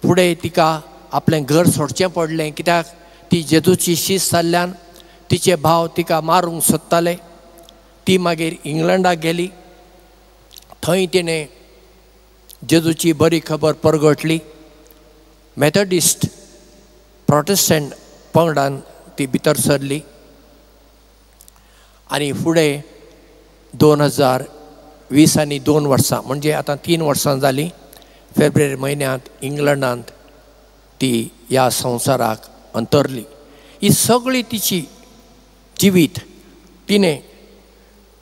फुडें तिका आपलें घर सोडचें पडलें, कित्याक ती जेजूची शीस जाल्ल्यान तिचे भाव तिका मारूंक सोदताले. ती मागीर इंग्लंडाक गेली. थंय तिणें जेजूची बरी खबर परगटली. मेथडिस्ट प्रोटेस्टंट पंगडान ती भितर सरली आनी फुडें 2020 आनी 2 वर्सां म्हणजे आतां 3 वर्सां जालीं, फेब्रुवारी म्हयन्यांत इंग्लंडांत ती ह्या संवसाराक अंतरली. ही सगळी तिची जिवीत तिणें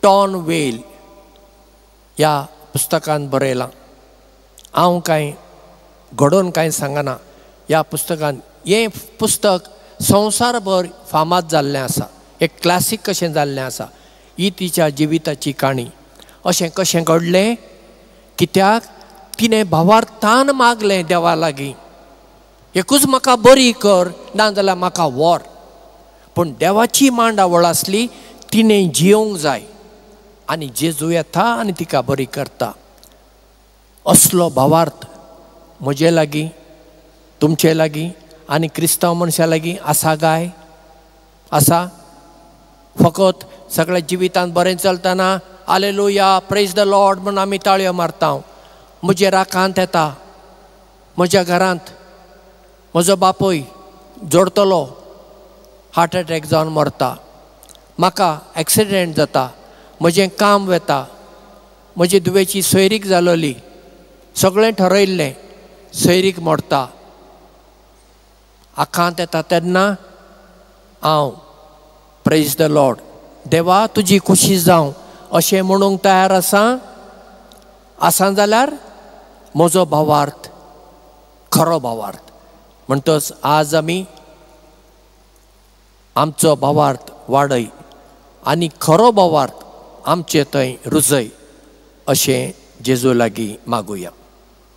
टॉन वेल ह्या पुस्तकांत बरयलां. हांव कांय घडोवन कांय सांगना. ह्या पुस्तकांत, हें पुस्तक संवसारभर फामाद जाल्लें आसा, एक क्लासीक कशें जाल्लें आसा. ही तिच्या जिविताची काणी. अशें कशें घडलें? कित्याक तिणें भावार्थान मागलें देवा लागीं, एकूच म्हाका बरी कर, ना जाल्यार म्हाका व्हर. पूण देवाची मांडावळ आसली, तिणें जियोंक जाय आनी जेजू येता आनी तिका बरी करता. असलो भावार्थ म्हजे लागीं, तुमचे लागीं आनी क्रिस्तांव मनशां लागीं आसा काय? आसा? फकत सगळ्या जिवितांत बरें चलतना आलेलुया, प्रेज the Lord म्हूण आमी ताळयो मारता. म्हजेर आकांत येता, म्हज्या घरांत म्हजो बापूय जोडतलो हार्ट एटॅक जावन मरता, म्हाका एक्सिडेंट जाता, म्हजें काम वता, म्हजे धुवेची सोयरीक जालोली, सगळें ठरयल्लें, सोयरीक मोडटा. आकांत येता तेन्ना हांव प्रेज the Lord, देवा तुजी खुशी जावं अशें म्हणूंक तयार आसा. आसा जाल्यार म्हजो भावार्थ खरो भावार्थ. म्हणटच आज आमी आमचो भावार्थ वाडय आनी खरो भावार्थ आमचे थंय रुजय अशें जेजू लागीं मागुया.